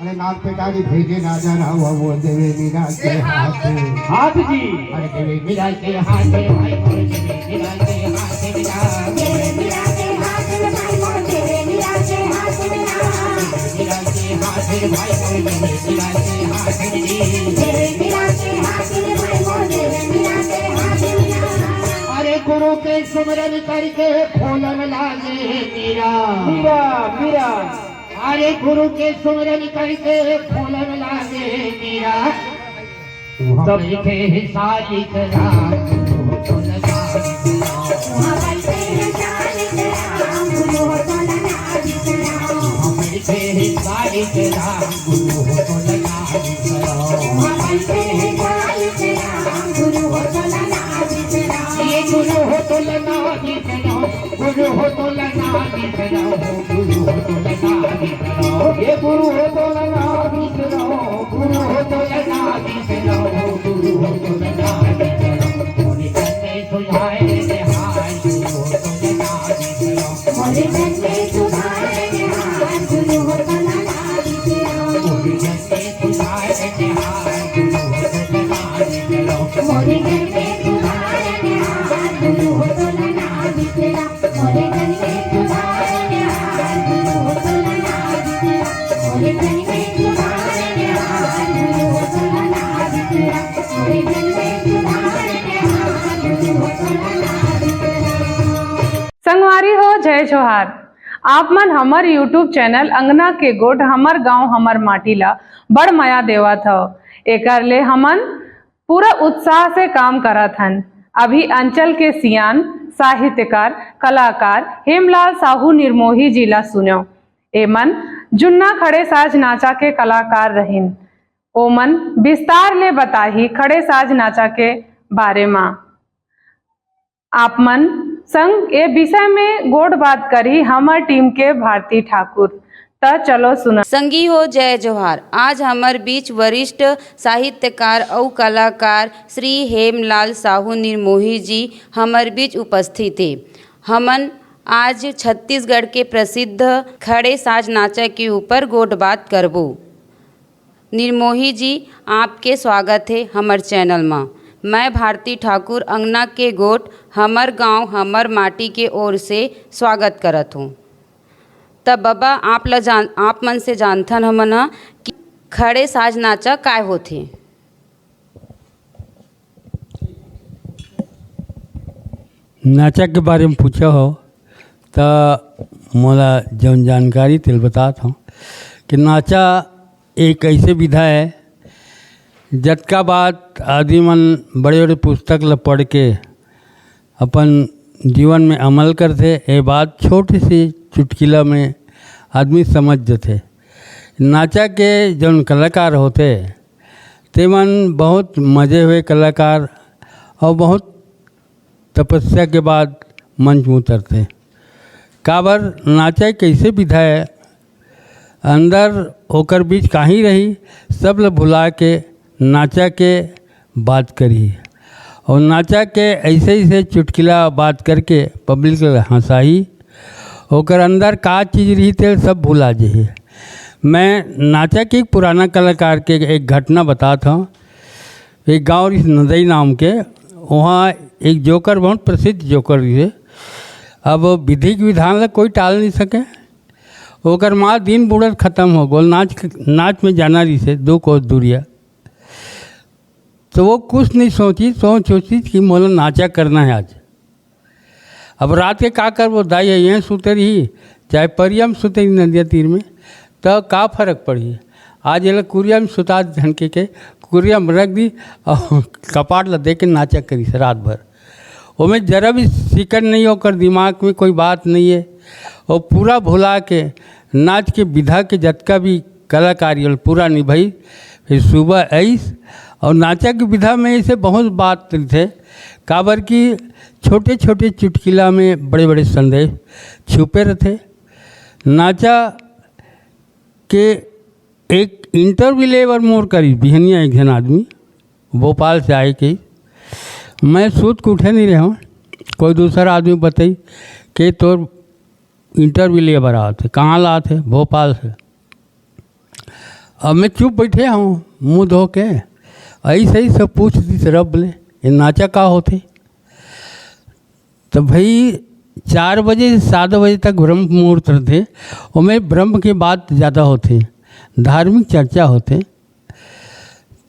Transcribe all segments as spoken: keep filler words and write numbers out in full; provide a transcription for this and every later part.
अरे नाथ पिता जी भेजे राजा राव, वो देवे मीरा के हाथ। हाथ जी। अरे देवे मीरा के हाथ, भाई मोर देवे मीरा के हाथ, मीरा। देवे मीरा के हाथ, भाई मोर देवे मीरा के हाथ, मीरा। मीरा के हाथ, भाई मोर देवे मीरा के हाथ, मीरा। देवे मीरा के हाथ, भाई मोर देवे मीरा के हाथ, मीरा। अरे गुरु के सुमरन करके खोलन लागे मीरा। मीरा, मीरा। अरे गुरु के सुमरन करके खोलन लागे मीरा। सब लिखे ही सालिक राम, गुरु हो तो लगा विश्राम। वहाँ बैठे हैं सालिक राम, गुरु हो तो लगा विश्राम। हम लिखे ही सालिक राम, गुरु हो तो लगा विश्राम। वहाँ बैठे हैं सालिक राम, गुरु हो तो लगा विश्राम। ये गुरु हो तो लगा विश्राम। गुरु हो तो लगा विश्राम, गुरु हो तो लगा विश्राम। ये गुरु हो तो लगा विश्राम, गुरु हो तो लगा विश्राम, गुरु हो तो लगा विश्राम। मोरे जन में सुधार निहार, गुरु हो तो लगा विश्राम। मोरे जन में सुधार निहार, गुरु हो तो लगा विश्राम। मोरे जन में सुधार निहार, गुरु हो तो लगा विश्राम। मोरे जन में सुधार निहार, गुरु हो तो लगा विश्राम। संगवारी हो, जय जोहार। आप मन हमर YouTube चैनल अंगना के गोठ, हमर गांव, हमर माटी ला बड़ मया देवत हव। एकर ले हमन पूरा उत्साह से काम करत हन। अभी अंचल के सियान साहित्यकार, कलाकार हेमलाल साहू निर्मोही जी ला सुन्यो। एमन जुन्ना खड़े साज नाचा के कलाकार रहिन। ओमन विस्तार ले बताही खड़े साज नाचा के बारे मा। आप मन संग ए विषय में गोठ बात करही हमर टीम के भारती ठाकुर। त चलो सुना। संगी हो, जय जोहार। आज हमर बीच वरिष्ठ साहित्यकार अउ कलाकार श्री हेमलाल साहू निर्मोही जी हमर बीच उपस्थित हे। हमन आज छत्तीसगढ़ के प्रसिद्ध खड़े साज नाचा के ऊपर गोठ बात करबो। निर्मोही जी, आपके स्वागत हे हमर चैनल मा। मैं भारती ठाकुर, अंगना के गोठ, हमर गांव, हमर माटी के ओर से स्वागत करत हूँ। त बबा, आप ला जान, आप मन से जानथन हमन ह कि खड़े साज नाचा काय होथे? नाचा के बारे में पूछा हो, त मोला जौन जानकारी तेल बतात हूँ कि नाचा एक ऐसे विधा है, जतका बात आदमी मन बड़े-बड़े पुस्तक ल पढ़ के अपन जीवन में अमल करथे, ए बात छोटे से चुटकिला में आदमी समझ जथे। नाचा के जौन कलाकार होथे, तेमन बहुत मजे हुए कलाकार और बहुत तपस्या के बाद मंच में उतरथे। काबर नाचा एक ऐसे विधा है, अंदर ओकर बीच काही रही, सब ल भुला के नाचा के बात करही। और नाचा के ऐसे ऐसे चुटकिला बात करके पब्लिक ल हंसाही। ओकर अंदर का चीज रही, तेल सब भुला जही। मैं नाचा के एक पुराना कलाकार के एक घटना बतात हूँ। एक गांव रिस नदई नाम के, वहाँ एक जोकर, बहुत प्रसिद्ध जोकर रिसे। अब विधि के विधान ला कोई टाल नहीं सके। ओकर माँ दिन बुड़त खत्म हो गोल, नाच, नाच में जाना रिसे दो कोस दूरिया। तो वो कुछ नहीं सोची, सोच सोची कि मोला नाचा करना है आज। अब रात के का करबो, दाई है, यहीं सुते रही, चाहे परिया में सुते रही नदिया तीर में, तो का फर्क पड़ी? आज ये कुरिया में सुता झनके के, कुरिया में रख दी और कपाट ला दे के नाचा करी से रात भर। ओमे जरा भी सिकन नहीं, ओकर दिमाग में कोई बात नहीं है। अउ पूरा भुला के नाच के विधा के जतका भी कलाकारी होल पूरा निभाई। फिर सुबह आइस अउ नाचा के विधा में ऐसे बहुत बात रहिथे, काबर कि छोटे-छोटे चुटकिला में बड़े-बड़े संदेश छुपे रहिथे। नाचा के एक interview ले बर मोर करीब बिहनिया एक झन आदमी भोपाल से आए के, मैं सुत के उठे नहीं रहे हूँ, कोई दूसरा आदमी बताई कि तोर interview ले बर आत हे, कहाँ ला आत हे? भोपाल से। अब मैं चुप बैठे हूँ मुँह धो के, ऐसे ही सब पूछ दिस रब ले, ये नाचा का होथे? तो भाई, चार बजे से सात बजे तक ब्रह्म मुहूर्त रहिथे, ओमे ब्रह्म के बात ज़्यादा होथे, धार्मिक चर्चा होथे।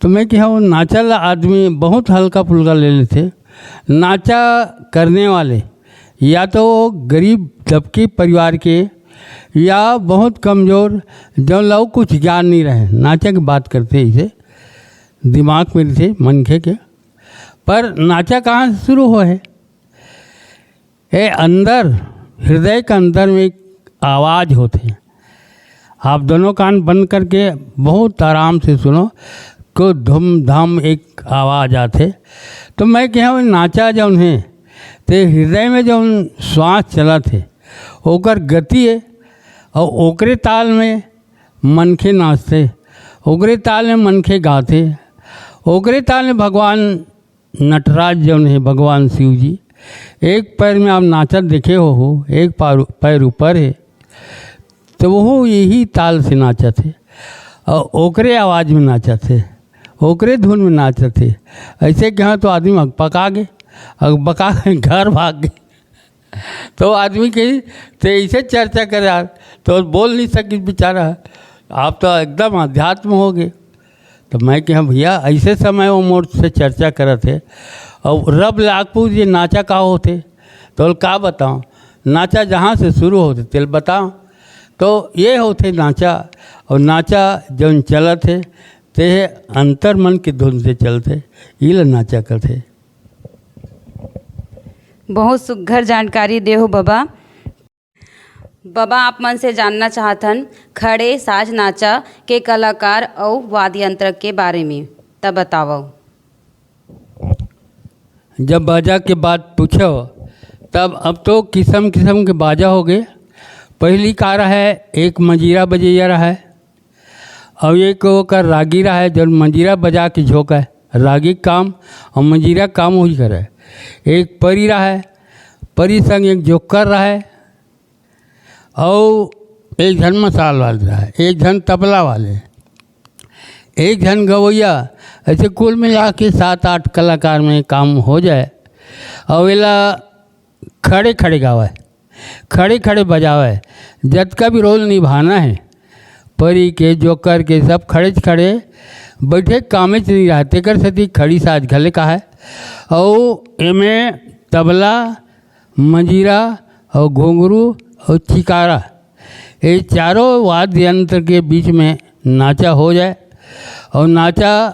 तो मैं कहा, वो नाचा ला आदमी बहुत हल्का फुल्का ले लेथे। नाचा करने वाले या तो वो गरीब दबके परिवार के या बहुत कमज़ोर, जौन ला कुछ ज्ञान नहीं रहे, नाचा की बात करथे इसे, दिमाग में रहिथे मनखे के। पर नाचा कहाँ से शुरू होहे? ए अंदर, हृदय के अंदर में एक आवाज़ होथे। आप दोनों कान बंद करके बहुत आराम से सुनो, को धुम धाम एक आवाज़ आथे। तो मैं कहा, वो नाचा जौन हे, ते हृदय में जौन श्वास चलत हे, ओकर गति हे, अउ ओकरे ताल में मनखे नाचथे, ओकरे ताल में मनखे गाथे, ओकरे ताल में भगवान नटराज जौन हे, भगवान शिव जी, एक पैर में आप नाचत देखे हो, हो, एक पैर, पैर ऊपर हे, तो वो यही ताल से नाचत हे अउ ओकरे आवाज़ में नाचत हे, ओकरे धुन में नाचत हे। ऐसे कहा तो आदमी अकबका गे, अकबका के घर भाग गे। तो आदमी कही, "ते इसे चर्चा करे यार, तो बोल नहीं सकिस बेचारा, आप तो एकदम अध्यात्म हो गए।" तो मैं कहा, "भैया, ऐसे समय वो मोर से चर्चा करत हे अउ रब ले आके पूछ, ये नाचा का होथे?" तो बोल, "का बताओ, नाचा जहाँ से शुरू होथे, तेल बताओ।" तो ये होथे नाचा, अउ नाचा जौन चलत हे, ते हे अंतर मन के धुन से चलथे, इला नाचा कथे। बहुत सुघर जानकारी दे हो बबा। बबा, आप मन से जानना चाहत हन, खड़े साज नाचा के कलाकार अउ वाद्य यंत्र के बारे में, त बतावव। जब बाजा के बात पूछव, तब अब तो किसम किसम के बाजा हो गए। पहिली का रहय, एक मजीरा बजइया रहय, अउ एक ओकर रागी रहय, जौन मजीरा बजा के झोंकय, रागी के काम अउ मजीरा के काम वही करय। एक परी रहय, परी संग एक जोक्कर रहय, अउ एक झन मसाल वाले रहय, एक झन तबला वाले, एक झन गवैया। ऐसे कुल मिला के सात आठ कलाकार में काम हो जाय। अउ एला खड़े खड़े गावय, खड़े खड़े बजावय, जतका भी रोल निभाना हे, परी के, जोकर के, सब खड़े खड़े, बैठे कामेच नहीं रहय, तेकर सेती खड़ी साज घले कहाय। अउ एमे तबला, मजीरा अउ घुंघरू अउ चिकारा, ये चारों वाद्य यंत्र के बीच में नाचा हो जाय। अउ नाचा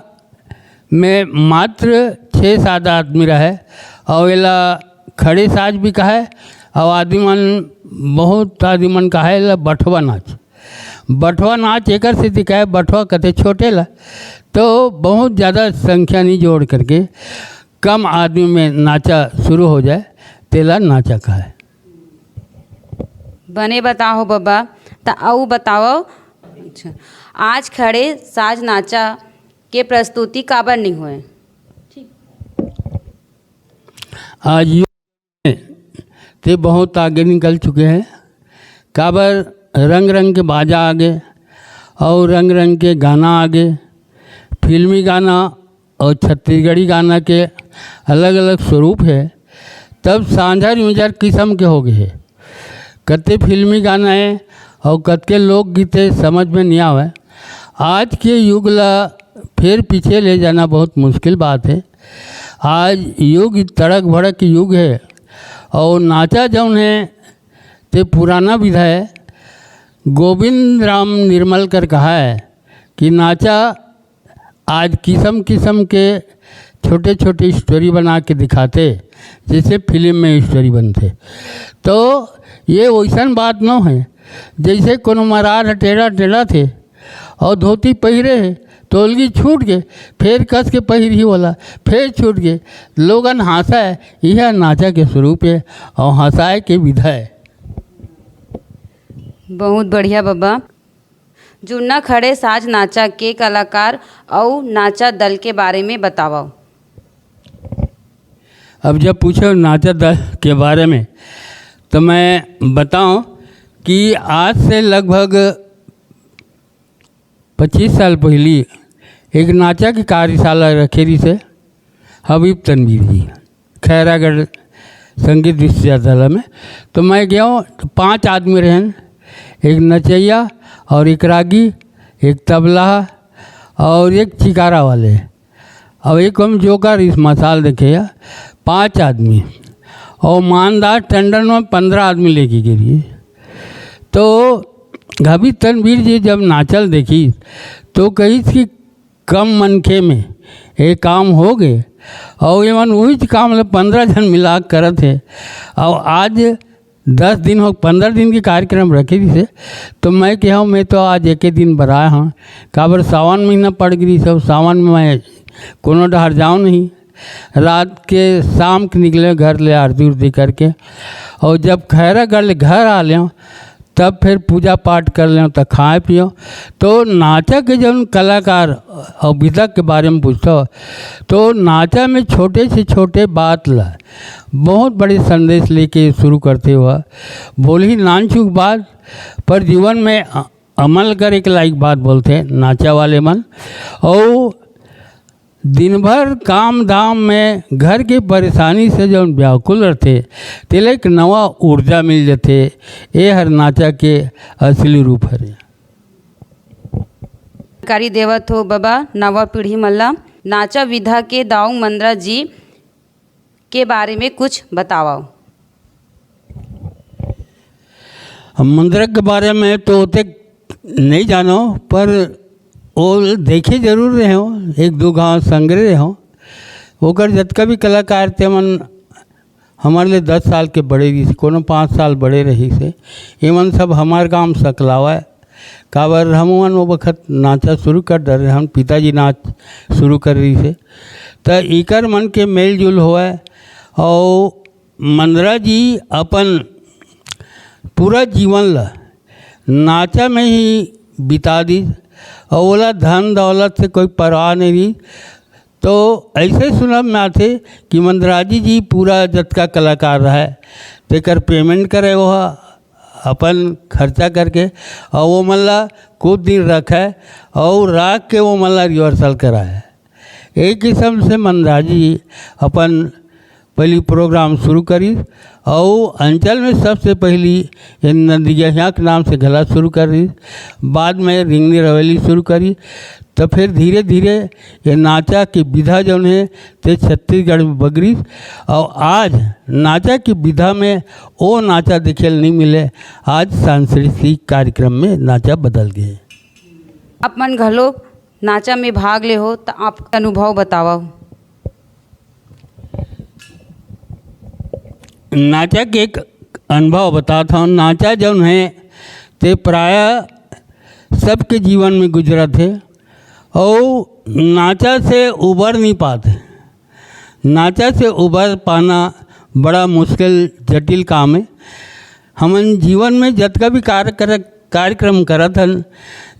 में मात्र छः सात आदमी रहय, अउ एला खड़े साज भी कहय, अउ आदमी मन, बहुत आदमी मन कहय एला बठवा नाच। बठवा नाच एकर सेती कहय, बठवा कथे छोटे ला, तो बहुत ज़्यादा संख्या नहीं जोड़ करके कम आदमी में नाचा शुरू हो जाय, तेला नाचा कहय। बने बताओ बबा, त अउ बताओ। अच्छा, आज खड़े साज नाचा के प्रस्तुति काबर नहीं होय? आज युग में ते बहुत आगे निकल चुके हैं। काबर रंग रंग के बाजा आगे अउ रंग रंग के गाना आगे, फिल्मी गाना अउ छत्तीसगढ़ी गाना के अलग-अलग स्वरूप हे, तब सांझर मिंजर किसम के हो गे हे। कते फिल्मी गाना हे अउ कतके लोकगीत हे, समझ में नइ आवय। आज के युग ला फेर पीछे ले जाना बहुत मुश्किल बात हे। आज युग तड़क भड़क के युग हे अउ नाचा जौन हे ते पुराना विधा हे। गोविंद राम निर्मल कर कहा हे कि नाचा आज किसम किसम के छोटे छोटे स्टोरी बना के दिखाते, जैसे फिल्म में स्टोरी बनते। तो ये वइसन बात नोहे, जइसे कोनो मरार ह टेढ़ा टेढ़ा थे अउ धोती पहिरे हे, तोलगी छूट गे, फेर कस के पहिरही ओला, फेर छूट गे। लोगन हाँसय, इह नाचा के स्वरूप ए अउ हँसाय के विधा ए। बहुत बढ़िया बबा। जुन्ना खड़े साज नाचा के कलाकार अउ नाचा दल के बारे में बतावव। अब जब पूछो नाचा दल के बारे में, तो मैं बताऊं कि आज से लगभग पच्चीस साल पहिली एक नाचा के कार्यशाला रखे रिहिसे हबीब तनवीर जी, खैरागढ़ संगीत विश्वविद्यालय में। तो मैं गया हूँ, तो पांच आदमी रहन, एक नचैया और एक रागी, एक तबला और एक चिकारा वाले। अब एक हम जोकर इस मसाल देखे या, पांच आदमी, और मानदार टंडन में पंद्रह आदमी लेके गे रिहिस। तो हबीब तनवीर जी जब नाचल देखिस, तो कहिस कि कम मनखे में ये काम हो गे, और ये मन वही काम ल पंद्रह झन मिला के करत हे। और आज दस दिन हो, पंद्रह दिन के कार्यक्रम रखे रिहिसे, तो मैं कहा हूँ, मैं तो आज एके दिन बर आय हूँ, काबर सावन महीना पड़ गे रिहिसे, सावन में मैं कोनो डहर जाऊँ नहीं। रात के, शाम के निकले घर ले आरती उरती करके, और जब खैरागढ़ ले घर आ लें, तब फिर पूजा पाठ कर लें, तब खाए पियो। तो नाचा के जौन कलाकार और विधा के बारे में पूछो, तो नाचा में छोटे से छोटे बात ला बहुत बड़े संदेश लेके शुरू करथे। बोलही नानचुक बात, पर जीवन में अ-, अमल करे के लायक बात बोलथे नाचा वाले मन। और दिन भर काम धाम में घर के परेशानी से जौन व्याकुल रथे, तेला एक नवा ऊर्जा मिल जथे। ए हर नाचा के असली रूप हरे। जानकारी देवत हो बबा, नवा पीढ़ी मन ला नाचा विधा के दाऊ मंदरा जी के बारे में कुछ बतावव। हम मंदरा के बारे में तो ओतेक नहीं जानो, पर वो देखे जरूर रहे हो, एक दो गांव संग रहे हो। ओकर जतका भी कलाकार थे मन, हमारे लिए दस साल के बड़े रहिस, कोनो पाँच साल बड़े रहिस हे। एमन सब हमार गांव सकलावा हे, काबर हमन वो बखत नाचा शुरू कर डरे हन, पिताजी नाच शुरू कर रहिस हे। त इकर मन के मेलजोल होवय, और मंदरा जी अपन पूरा जीवन ला नाचा में ही बिता दिस, और ओला धन दौलत से कोई परवाह नहीं रही। तो ऐसे सुनब में आथे कि मंदराजी जी पूरा जतका कलाकार रहे, तेकर पेमेंट करे, वो अपन खर्चा करके, और वो मन ला कुछ दिन रखे, और राख के वो मन ला रिहर्सल कराए। एक किस्म से मंदराजी जी अपन पहली प्रोग्राम शुरू करिस, और अंचल में सबसे पहली ये नंदिगहिया के नाम से घला शुरू करिस, बाद में रिंगनी रवेली शुरू करिस। तो फिर धीरे धीरे ये नाचा के विधा जौन हे, ते छत्तीसगढ़ में बगरिस, और आज नाचा के विधा में वो नाचा देखे ल नहीं मिले, आज सांस्कृतिक कार्यक्रम में नाचा बदल गए। आप मन घलो नाचा में भाग ले हो, त आप अनुभव बतावव। नाचा के एक अनुभव बतात हव। नाचा जौन हे, ते प्रायः सबके जीवन में गुजरत हे, और नाचा से उबर नहीं पात। नाचा से उबर पाना बड़ा मुश्किल, जटिल काम हे। हमन जीवन में जतका भी कार्य कर, कार्यक्रम करत हन,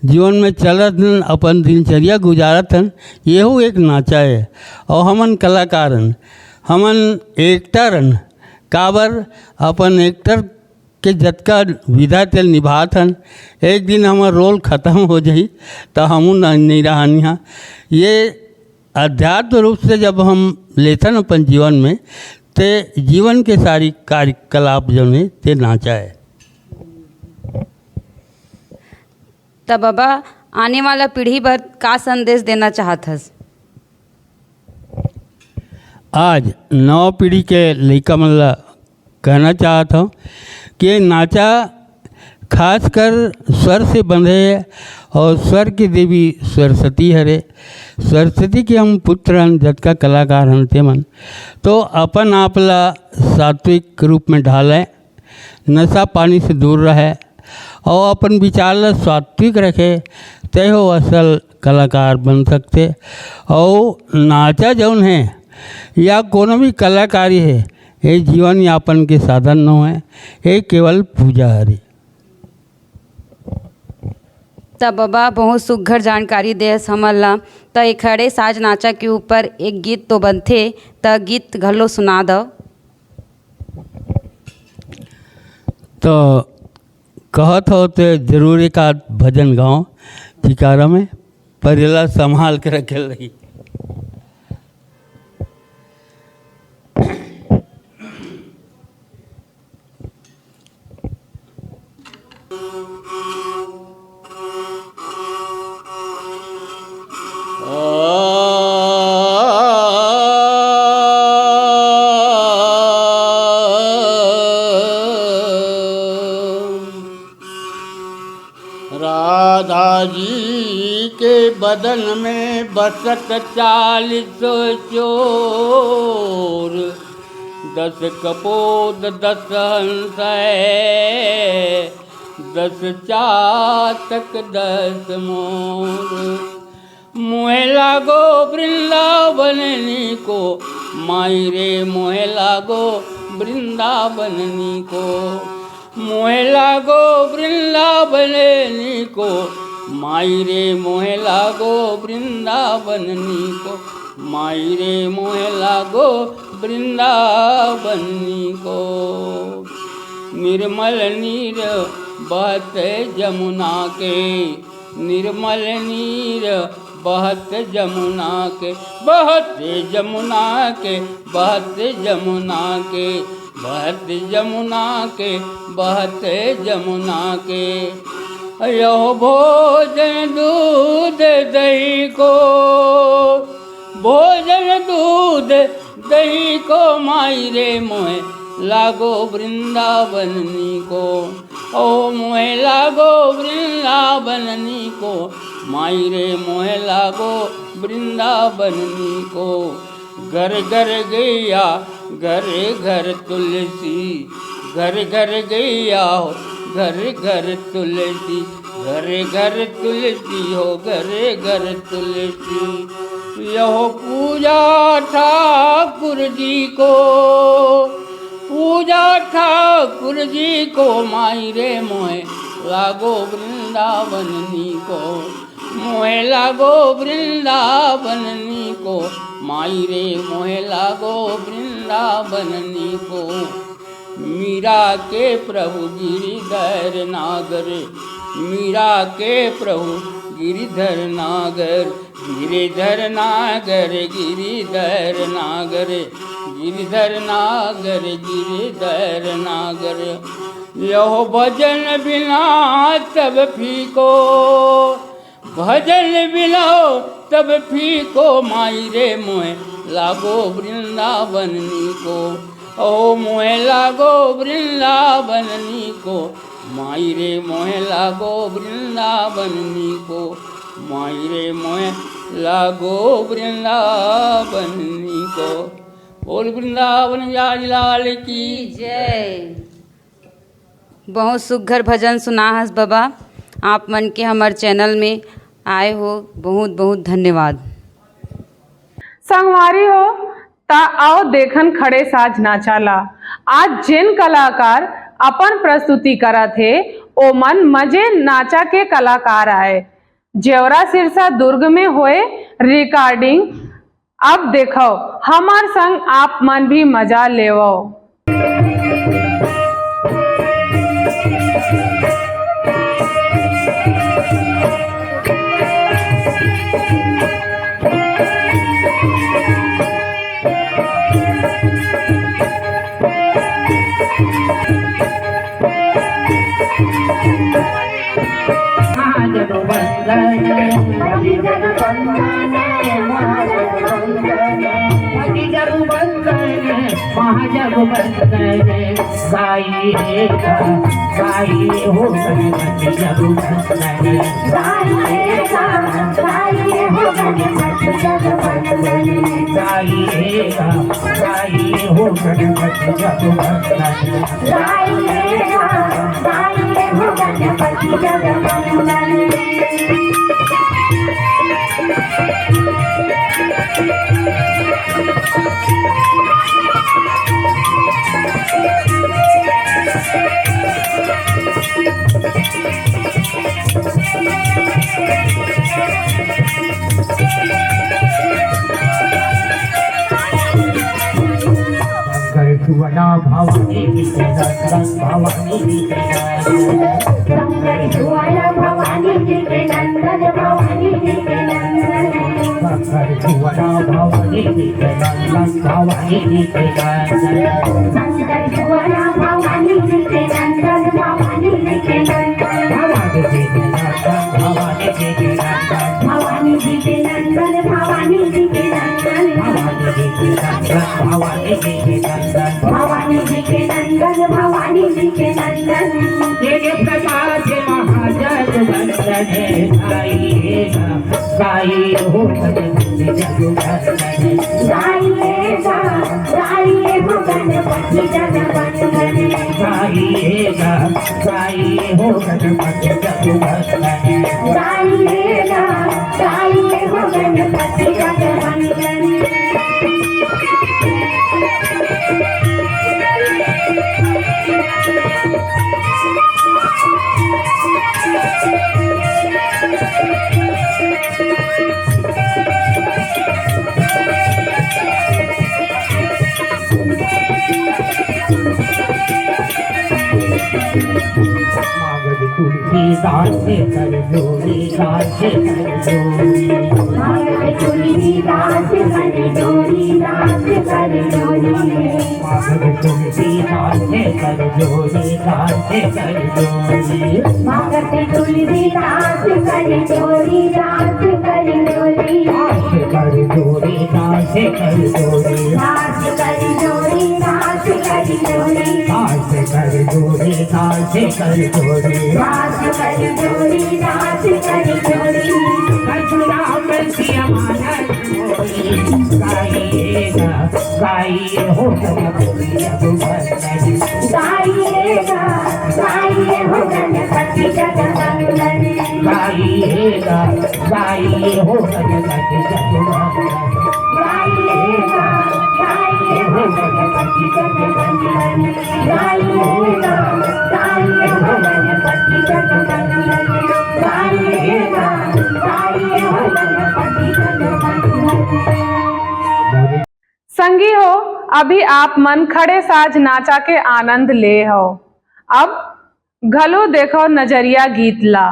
जीवन में चलत हन, अपन दिनचर्या गुजारत हन, येहू एक नाचा हे। और हमन कलाकार हन, हमन एक्टर हन, काबर अपन एक्टर के जतका विधा तेल निभात हन, एक दिन हमर रोल खत्म हो जाही, त हमू न-, नहीं रहनी हा। ये अध्यात्म रूप से जब हम लेथन अपन जीवन में, ते जीवन के सारी कार्यकलाप जौन हे, ते नाचा हे। त बबा, आने वाला पीढ़ी बर का संदेश देना चाहत हस? आज नवा पीढ़ी के लइका मन ला कहना चाहत हव कि नाचा खासकर स्वर से बंधे हे, और स्वर की देवी सरस्वती हरे। सरस्वती के हम पुत्र हन, जतका कलाकार हन ते मन, तो अपन आप ला सात्विक रूप में ढालें, नशा पानी से दूर रहे और अपन विचार ला सात्विक रखे, तय हो असल कलाकार बन सकते। और नाचा जौन है या कोनो भी कलाकारी है, ये जीवन यापन के साधन न है, ये केवल पूजा हरे। त बबा बहुत सुघर जानकारी देस हमन ला। त ए खड़े साज नाचा के ऊपर एक गीत तो बनथे, त गीत घलो सुना दव। तो कहत हो ते जरूर एक आध भजन गाओ टिकारा में, पर एला संभाल के रखे लगी। राधा जी के बदन में बसत चालीस चोर, दस कपोत दस हंस है, दस चातक दस मोर। मोहे लागो वृंदावन नीको, माई रे मोहे लागो वृंदावन नीको। मोहे लागो वृंदावन नीको, माई रे मोहे लागो वृंदावन नीको। माई रे मोहे लागो वृंदावन नीको। निर्मल नीर बहत जमुना के, निर्मल नीर बहत जमुना के, बहत जमुना के, बहत जमुना के, बहत जमुना के, बहत जमुना के। यहो भोजन दूध दही को, भोजन दूध दही को, माई रे मोहे लागो वृंदावन नीको। ओ मोहे लागो वृंदावन नीको, माई रे मोहे लागो वृंदावन नीको। घर घर गैया, घर घर तुलसी, घर घर गैया हो, घर घर तुलसी, घर घर तुलसी हो, घर घर तुलसी। यहो पूजा ठाकुर जी को, पूजा ठाकुर जी को, माई रे मोहे लागो वृंदावन नीको। मोहे लागो वृंदावन नीको, माई रे मोहे लागो वृंदावन नीको। मीरा के प्रभु गिरिधर नागर, मीरा के प्रभु गिरिधर नागर, गिरिधर नागर, गिरिधर नागर, गिरिधर नागर, गिरिधर नागर। यहो भजन बिना सब फीको, भजन बिना सब फीको, माई रे मोहे लागो वृंदावन नीको। ओ मोहे लागो वृंदावन नीको, माई रे मोहे लागो वृंदावन नीको, माई रे मोहे लागो वृंदावन नीको। बोल वृंदावन बिहारी लाल की जय। बहुत सुघर भजन सुना हस बबा। आप मन के हमर चैनल में आए हो, बहुत बहुत धन्यवाद। संगवारी हो, त आओ देखन खड़े साज नाचा ला। आज जेन कलाकार अपन प्रस्तुति करत हे, ओमन मजे नाचा के कलाकार आए। जेवरा सिरसा दुर्ग में होए recording। अब देखो हमर संग आप मन भी मजा लेवो। गणपति जगवंदन। गाई रे गा, गाई रे हो गणपति जगवंदन। शंकर सुवना भवानी जी के नंदन, भवानी जी के नंदन। शंकर सुवना भवानी जी के नंदन, भवानी जी के नंदन। शंकर सुवना भवानी जी के नंदन, भवानी जी के नंदन। शंकर सुवना भवानी जी के नंदन, भवानी जी के नंदन। भवानी जी के नंदन, भवानी जी के नंदन। भवानी जी के नंदन, भवानी जी के नंदन। भवानी जी के नंदन, भवानी जी के नंदन। भवानी जी के नंदन, भवानी जी के नंदन। तेरे प्रकाश महाजग वंदन गाई गा, गाई हो गणपति जगवंदन। गाई गा, गाई हो गणपति जगवंदन। गाई गा, गाई हो गणपति जगवंदन। गाई गा, गाई हो गणपति जगवंदन। मांगत तुलसीदास कर जोड़ी, दास कर जोड़ी। मांगत तुलसीदास कर जोड़ी, दास कर जोड़ी। मांगत तुलसीदास कर जोड़ी, दास कर जोड़ी। मांगत तुलसीदास कर जोड़ी, दास कर जोड़ी। दास कर जोड़ी, दास कर जोड़ी। दास कर जोड़ी, दास कर जोड़ी। दास कर जोड़ी, दास कर जोड़ी। दास कर जोड़ी, दास कर जोड़ी। परशुराम सिया मानस मोरी, गाई गा, गाई हो गणपति जगवंदन। गाई गा, गाई हो गणपति जगवंदन। गाई गा, गाई हो गणपति जगवंदन। गाई गा, गाई हो गणपति जगवंदन। गाई गा, गाई हो गणपति जगवंदन। गाई गा, गाई हो गणपति जगवंदन। संगी हो, अभी आप मन खड़े साज नाचा के आनंद ले हव। अब घलो देखव नजरिया गीत ला।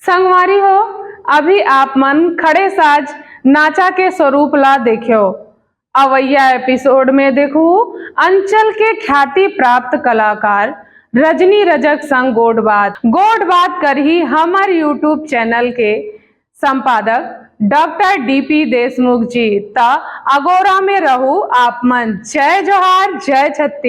संगवारी हो, अभी आप मन खड़े साज नाचा के स्वरूप ला देख्यो। अवइया एपिसोड में देखू अंचल के ख्याति प्राप्त कलाकार रजनी रजक संग गोठ बात। गोठ बात करही हमर YouTube चैनल के संपादक डॉक्टर डीपी देशमुख जी। त अगोरा में रहू आप मन। जय जोहार, जय छत्तीसगढ़।